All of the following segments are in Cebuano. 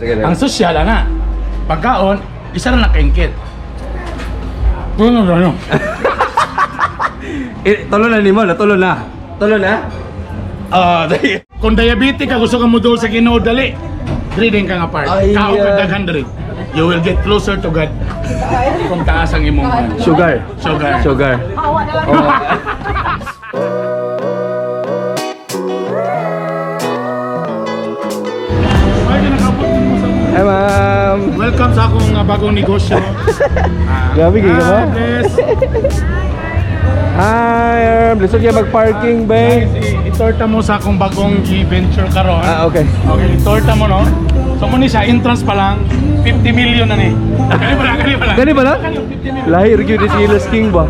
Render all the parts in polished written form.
Sige, Ang sosyal ana. Pagkaon, isa ra na kaingkit. Ano ano? Eh, tulo na nimo, natulo na. Tulo na? Ah, dali. Kung diabetic ka, gusto ka mo dool sa Ginoo, dali. Diri din ka nga part. Ay, Kao ka ah. daghan diri. You will get closer to God. Kung taas ang imong ano. Sugar. Sugar. Sugar. Oh. Ay, kinakabot mo sa. Hi, ma'am. Welcome sa akong bagong negosyo. Grabe, gay ka ba? Hi, bless. Hi, Erm. Lisod kaya mag-parking, Guys, babe. itorta mo sa akong bagong i-venture karon. Ah, okay. Okay, itorta mo, no? So mo ni siya, entrance pa lang, 50 million na ni. Kani pa lang, kani pa lang. Gani ba lang? Kani, 50 million. Lahir gyud ni si Hilas King ba?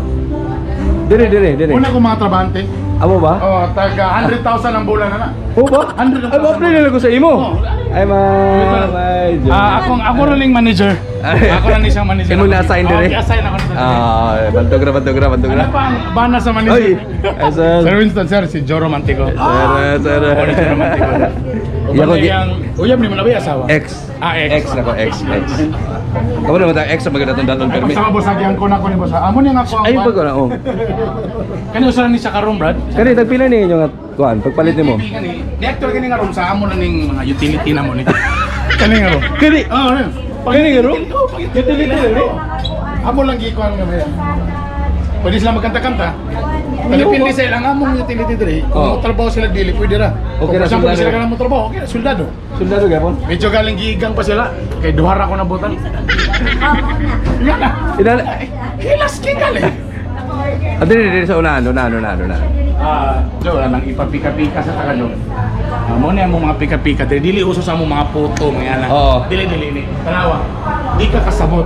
Dire, dire, dire. Una ko mga trabante. Amo ba? Oh, taga 100,000 ang bulan na na. Oo ba? 100,000. Ay, ma-apply na lang ko sa imo. Oo. Ay, ma'am. Ay, Diyos. Ah, ako rin yung manager. Ay. Ako rin isang manager. Imo na-assign dire? Oh, i-assign ako na. Ah, bantog ra, bantog ra, bantog ra. Ano pa ang bana sa manager? Ay, ay, sir. Sir Winston, sir, si Joe Romantico. Sir, sir. Ako ni Joe Romantico. Iya ko Uban yang uyab ni mo na ba yung asawa? Ex. Ah, ex. Ex na ko, ex, ex. Kamu naman tayo, ex sa maganda itong daton Ay, permit. pagsama boss, agyan ko na ko ni boss. Amo niya nga ako ang Ay, pag wala, oh. Kani usa ni siya karon, Brad. Kani, tagpila ni inyo nga, kuan, pagpalit nimo. Kani, di actual kani nga room sa amo na ning mga utility na mo ni. Kani nga room. Kani, Oh, ano? Kani nga room? Oh, pag Utility na ni? Amo lang gikuan nga maya. Pwede sila magkanta-kanta. Pero depende sa ilang among utility diri. Kung Oh. mo trabaho sila dili, pwede ra. Okay Kung ra, for example, soldado. sila ka mo trabaho, okay ra, soldado. Soldado gapon. Medyo galing giigang pa sila. Kay duha ra ko nabutan. Yan na. Inala, Hilas king gali. ah, dili, dili, sa unahan, unahan, unahan, unahan. Ah, Jo, wala nang ipapika-pika sa Tagalog. Ah, mo na mo mga pika-pika dili dili uso sa mo mga puto mga yan. Oo. Dili dili ni. Tanawa. Di ka kasabot.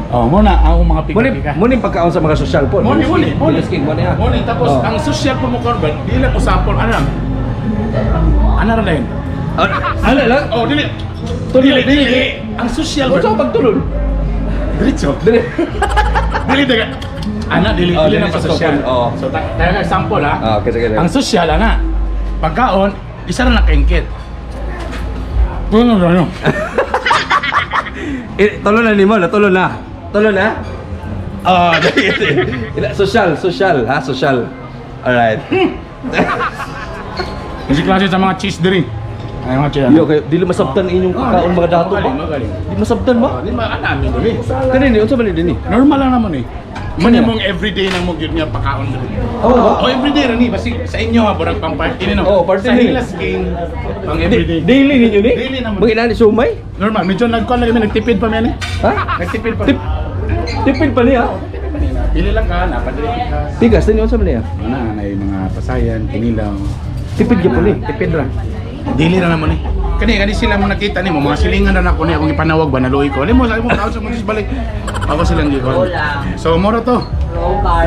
Oh, mo na ang mga Muni, pika-pika. muni pagkaon sa mga sosyal po. Muni, muni, muni. Hilas King, muni ah. Muni, tapos Oh. ang social po mo korban, dili lang usapon, ano lang? Ano ra na yun? Ah, ano lang? Oh, dili. Tuloy. Dili, dili. Ang social Unsa ka pagtulon? Diretso. Dili. Dili daga. Ana dili Oh, dili dili na pa sa social. social. Oh. So tayo nga example ha. Ah, okay, sige. Ang social ana. Pagkaon, isa ra na kaingkit. Ano ano? Eh, tulo na nimo, natulo na. Tulo na? Ah, dali, dali. Social, social, ha, social. Alright. Kasi klase sa mga cheese diri. Ay mga cheese. Yo, kay dili masabtan inyong pagkaon mga dato ba? Magaling, magaling. Di masabtan ba? Oh, di ma ana mi diri. Kani ni unsa man ni dinhi? Normal lang naman eh. Mani mong everyday nang mo gyud nga pakaon diri. Oh, ba? Oh, everyday ra ni basi sa inyo ha burag pang party ni no. Oh, party sa ni. Hilas King pang everyday. Daily ninyo ni? Daily naman. Mga inani sumay? Normal, medyo nagkuan lang kami, nagtipid pa mi ani. Ha? Nagtipid pa. Tipid pa niya. Pili lang ka, napadili ka. Tigas din unsa man niya? Ano na yung mga pasayan, kinilaw. Tipid gyud po ni. Tipid ra. Dili ra naman eh. Kani kani sila mo nakita nimo mga silingan na nako ni akong ipanawag ba naluoy ko. Limo sa imong kaon sa mga balik. Ako silang gikon. So moro to.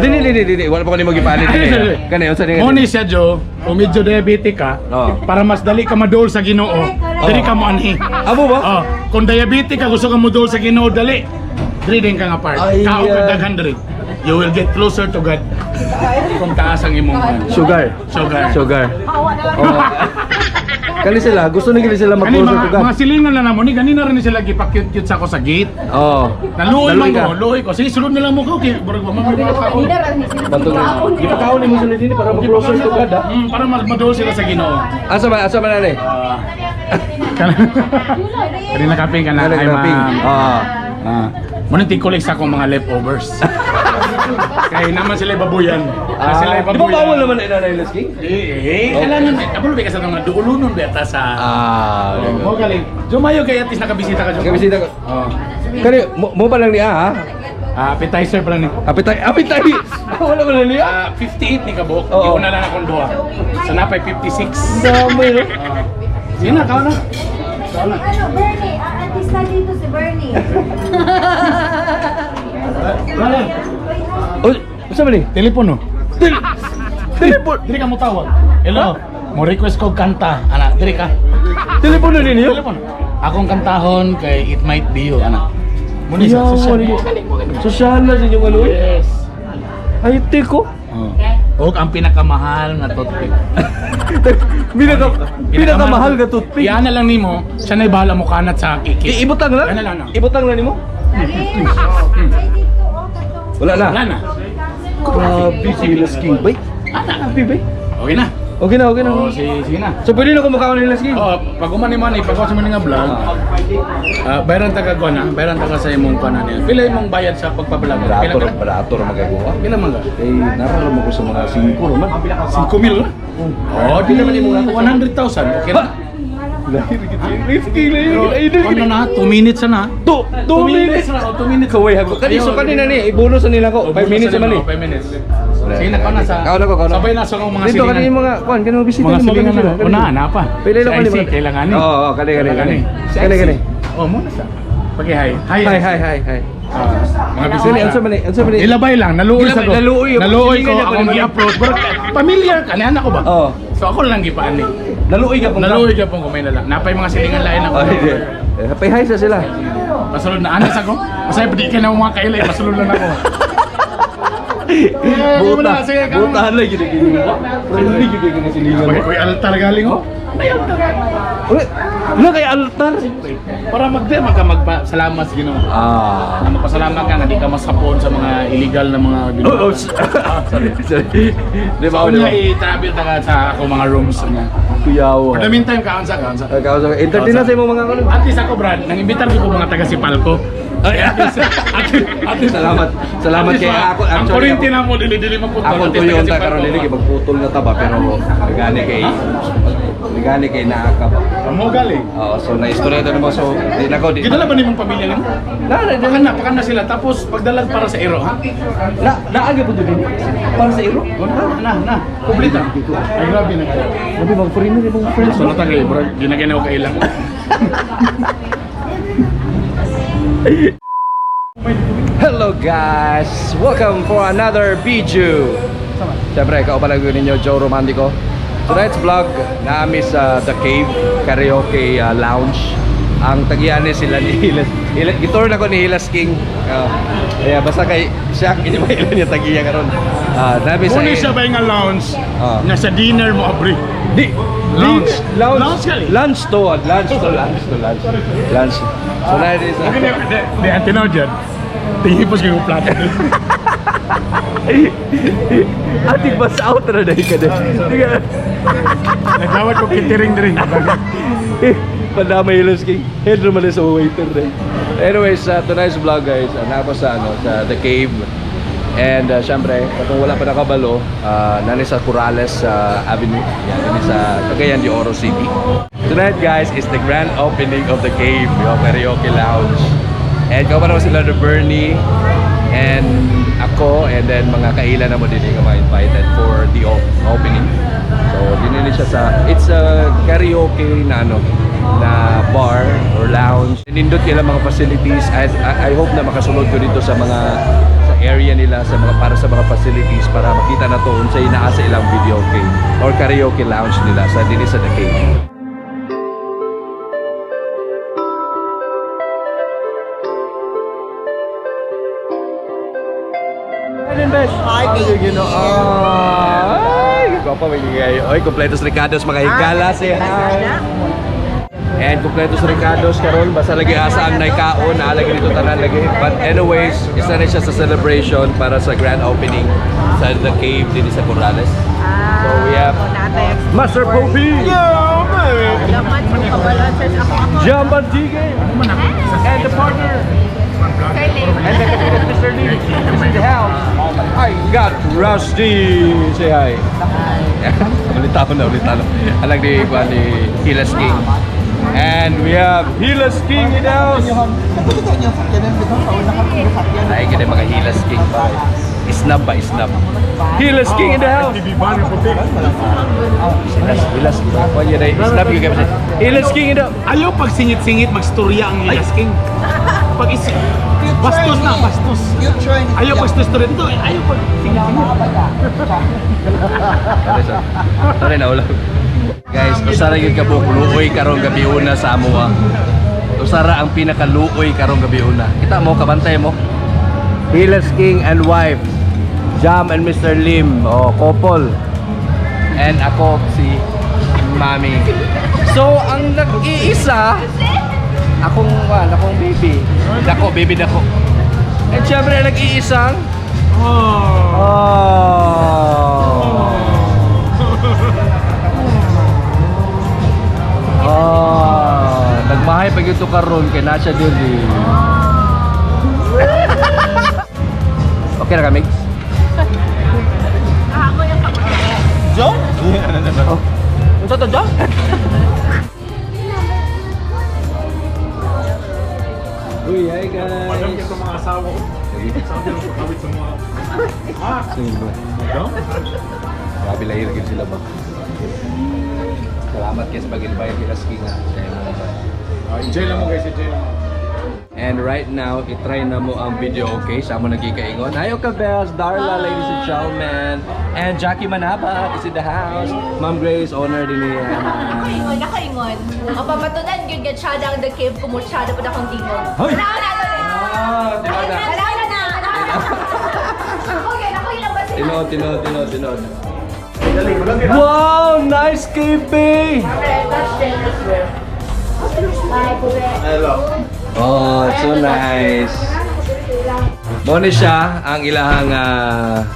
Dili dili dili wala pa ko nimo gipalit dili. Kani unsa ni? Mo ni siya Jo, kung medyo diabetic ka, Oo. para mas dali ka madol sa Ginoo, dili ka mo anhi. Amo ba? Oh, kung diabetic ka gusto ka modol sa Ginoo dali. Diri din ka nga part. Ay, Kao ka ah. daghan diri. You will get closer to God. Kung taas ang imong ano. Sugar. Sugar. Sugar. Oh. Kani sila, gusto na gid sila Kani mag-closer mga, to God. mga silingan na namo ni ganina rin sila gipa-cute-cute sa ako sa gate. Oh. Naluoy man Naluoy ka. ko, luoy ko. Sige, sulod na lang mo ko kay burag wa man may mga tao. Bantog na. Gipakaon nimo sila dinhi para mag-closer to God ah. Para mas madol sila sa Ginoo. Asa ba nani? Kanina kaping ka na Kanina ay kaping. ma'am. Ah. Ah. Mo nang tingkulik sa akong mga leftovers. Kay naman sila babuyan. Ah, sila Di ba babuyan. bawal naman na inanay King? Eh, kailangan eh. Kabalo ba ka sa mga duulunon ba ta sa. Ah. Oh, mo galing. Jumayo kay at least nakabisita ka Jo. Nakabisita ko. Oh. Kani mo pa lang niya ha? Ah, appetizer pa lang ni. Apitay, apitay. Wala man lang niya. Ah, 58 ni kabuk. Oo. Iuna lang akong duha. Sa napay 56. Dami no. Ah. Sige na, kao na. Kao na. Ano, Bernie? Ah, artista dito si Bernie. Wala. Oh, unsa man ni? Telepono. Telepon. Dili ka mo tawag. Hello. Mo request ko kanta. Ana, dili ka. Telepono ninyo? Telepono. Akong kantahon kay It Might Be You, ana. Muna siya, Yawa social. ninyo. Sosyal na sa inyong ano eh. Yes. Ay, tiko. Oh. Og ang pinakamahal nga toothpick. Pinaka pinakamahal nga toothpick. Iana lang nimo, siya na'y bahala mo kanat sa kiki. Ibutang lang. Iana lang, no? Ibutang lang nimo. Dali. Ay, dito, oh, katong- Wala na. Wala na. Grabe si Hilas King bay. Grabe bay. Okay na. Okay na, okay na. Oh, sige, sige na. So pwede na ko mukhaon ni Hilas King. Oh, pag umani man pag sa man nga vlog, bayaran taga ko na, bayaran taga sa imong kanan niya. Pila imong bayad sa pagpa-vlog? Pila Barato, pila? barato ra magagawa. Pila man ka? Eh, naroon mo ko sa mga 5 naman. 5 mil? Oh, di naman imong 100,000. Okay na. Lahir gid Hilas King, lahir Pero, gid. Idol ano gid. na, 2 minutes na. 2 minutes. na, 2 minutes. Kaway hago. Kani so kanina ni ibonus na nila ko. 5 minutes naman ni. 5 minutes. Sige na, kauna sa. Kauna ko, kauna. Sabay na sa akong mga Dito silingan. kani mga kuan kani mga bisita Mga nimo, silingan kani na. sila, kani Una, sila. na pa. Pili lang Si kani IC, mga- kailangan ni. Oo, kani kani Kailangan kani. ni. Si Kani IC. kani. Oh, muna sa. Pagi hi. Hi. Hi hi hi hi. Ah, mga bisita. Kani unsa man ni? Unsa man ni? Ilabay lang, naluoy sa Ilabay, ko. naluoy. Naluoy ko Silingan niya akong pa naman. gi-approach. Pero familiar ka, anak ko ba? Oo. So ako lang gipaan ni. Naluoy ka pong Naluoy ka pong kumay na lang. Napay mga silingan lain ako. Oh, hindi. Eh, pay hi sa sila. Pasulod na anas ako. Masaya pa di ka na mga kailay, pasulod lang ako. Eh, Buta. wala, sige, kamu. Buta lang gid gid. Friendly gid gid silingan. Pag ko'y altar galing oh. May altar. Uy, wala kay altar. Para magde magka magpasalamat sa Ginoo. Ah. Na magpasalamat ka nga di ka masapon sa mga illegal na mga Oh, oh, sorry, sorry. Di ba, So, di ba? niya i-travel ta ka sa ako mga rooms niya. Kuyaw. For the meantime, kaon sa, kaon sa. Entertain na sa imong mga kuno. At least ako, Brad, nang imbitar ko mga taga Sipalco. Ay, At least, at least, Salamat. Salamat at least kay ako. Ang Actually, kuryente na mo, dili-dili maputol. Ako At least tuyo taga ta Sipalco karon dili ka. kay magputol na ta ba pero gani kay gani kay naa ka ba. Amo galing. Oo, so na-istorya na mo so di na ko di. Gidala ba nimong pamilya nimo? Na na Pakan na, pakan na sila. Tapos pagdalag para sa ero, ha? na naagi po din. Para sa iro. Na, na, na. Kumplita. Ay, grabe na kayo. Grabe mga foreigner imong friends. So, natangay, bro. Ginagyan ako kailang. Hello guys! Welcome for another video! Siyempre, kauban lang ninyo, Joe Romantico. Tonight's vlog, naami sa The Cave Karaoke Lounge. Ang tagian ni sila ni Hilas. Hilas gitour na ko ni Hilas King. Kaya basta kay siya, hindi ba ilan yung tagiya karon. Nami sa Muna siya ba yung lounge? Ah. Nasa dinner mo, abri. Di, Lounge. Lounge. Lounge kali. Lunch to, lunch to, lunch to, lunch. Lunch. So na is Hindi, hindi, hindi, ang tinaw dyan. Tingipos kayo plato. Ating bas out na dahil ka din. Di ka- Nagawad ko kitiring din. Eh, Pandamay Hilas King. Head naman sa waiter eh. Anyways, tonight's vlog guys, nako sa ano, sa The Cave. And syempre, kung wala pa nakabalo, nani sa Corrales Avenue. Yan, nani sa Cagayan de Oro City. Tonight guys is the grand opening of The Cave, yung karaoke lounge. And kawan naman sila ni Bernie and ako and then mga kaila na mo din yung mga invited for the opening. So, dinili siya sa it's a karaoke na ano na bar or lounge. Nindot nila mga facilities. I hope na makasulod ko dito sa mga sa area nila sa mga para sa mga facilities para makita na to unsay naa sa ilang video okay or karaoke lounge nila sa dinhi sa The Cave. Hi, baby. Ay, gwapa may kayo. Oy, kompletos Ricardos mga higala say hi. And kompletos Ricardos karon basta lagi asa ang naikaon naa lagi dito tanan lagi. But anyways, isa na siya sa celebration para sa grand opening sa The Cave din sa Corrales. So we have Master Poppy, Salamat sa kabalances. Ako ako. Jamban Tige, and the partner, and the computer Mr. Lee is in the house. I got Rusty. Say hi. Ulit na, ulit na. Alang ni, kuha ni Hilas King. And we have Hilas King in the house. Ay, ganun mga Hilas King pa. Isnab ba, isnab? Hilas King in the house. TV ba ng puti? Hilas, Hilas. Kuha niya na, isnab yung gamit. Hilas King in the Ayaw pag singit-singit, magstorya ang Hilas King. Pag isi... Bastos na, bastos. Ayaw pag storya dito, ayaw pag singit-singit. Sorry, sorry. Sorry na ulo. Guys, usara gyud ka buok luoy karong gabi una sa amoa. Usara ang pinakaluoy karong gabi una. Kita mo kabantay mo. Hilas King and wife, Jam and Mr. Lim, oh, couple. And ako si Mommy. So, ang nag-iisa, akong baby. Dako, baby dako. And syempre, ang nag-iisang, oh. Oh, nagmahay pag ito karon kay na siya diri. Okay na kami? Ako yung kapatid. Jo? Oh. Unsa to, Jo? Uy, hi guys. Madam kita mga asawa ko. Sabi ko pagkawit sa mga. Ah, Sige ba? madam? Grabe lahir gyud sila ba. Salamat kay sa pag-invite kay Lasking ha. Sa imong ba. Ah, enjoy lang mo guys, enjoy lang mo. And right now, itry na mo ang video, okay? Sa amo nagkikaingon. Hi, Bells, Darla, ladies and gentlemen. And Jackie Manaba is in the house. Ma'am Grace, owner din niya. Ako ingon, ako ingon. Ang pamatunan, yun nga tsada ang The Cave, kumutsada po na akong tingog. Hoy! Wala na to eh. Ah, di ba na? Wala na na. Ako yun, ako yun ang basta. Tinod, tinod, tinod, tinod. Wow! Nice KB! Oh, it's so nice. Mo ni siya ang ilahang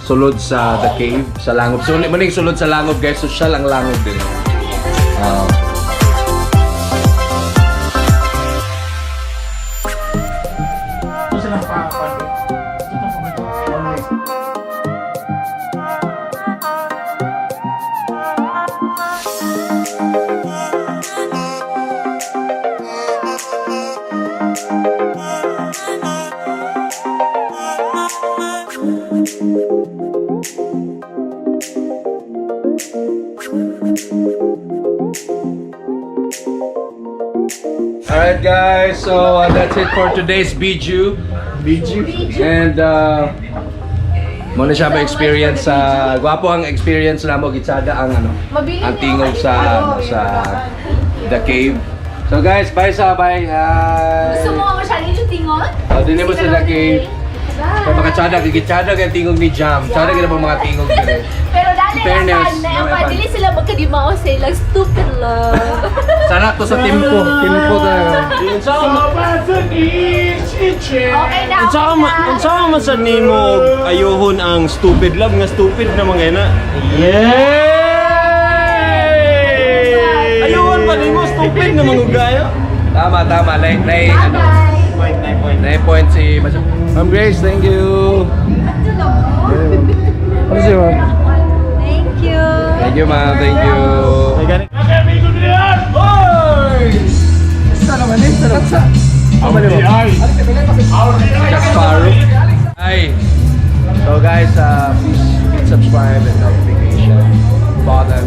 sulod sa the cave sa langob. So, mo ni sulod sa langob guys, social ang langob din. Oh. Ito silang pa. Alright guys, so that's it for today's Biju. Biju. And mo na siya ba experience sa gwapo ang experience namo gitsada ang ano Mabilin ang niyo tingog ako. sa sa the cave. So guys, bye sa bye. Hi. Gusto mo masyadong yung tingon? Oh, dili mo sa The Cave. Bye. Kaya makatsada, gitsada kay tingog ni Jam. Tsada gid ang mga tingog dire. Pero dali Fairness, ang pan, dali dili sila magkadimao sa ilang stupid love. Sana to sa timpo, timpo talaga. Okay na, Unsa okay man na. unsa man sad nimo ayuhon ang stupid love nga stupid na mga ina. Yay! Ayuhon pa nimo stupid na mga ugayo. Tama, tama. Nay, nay, ano, Point nine point. nay point si Ma'am Grace, thank you. Ano siya, ma'am? Thank you. Thank you, ma'am. Thank you. Ay gani. Kasparu. Hi. So guys, please hit subscribe and notification button.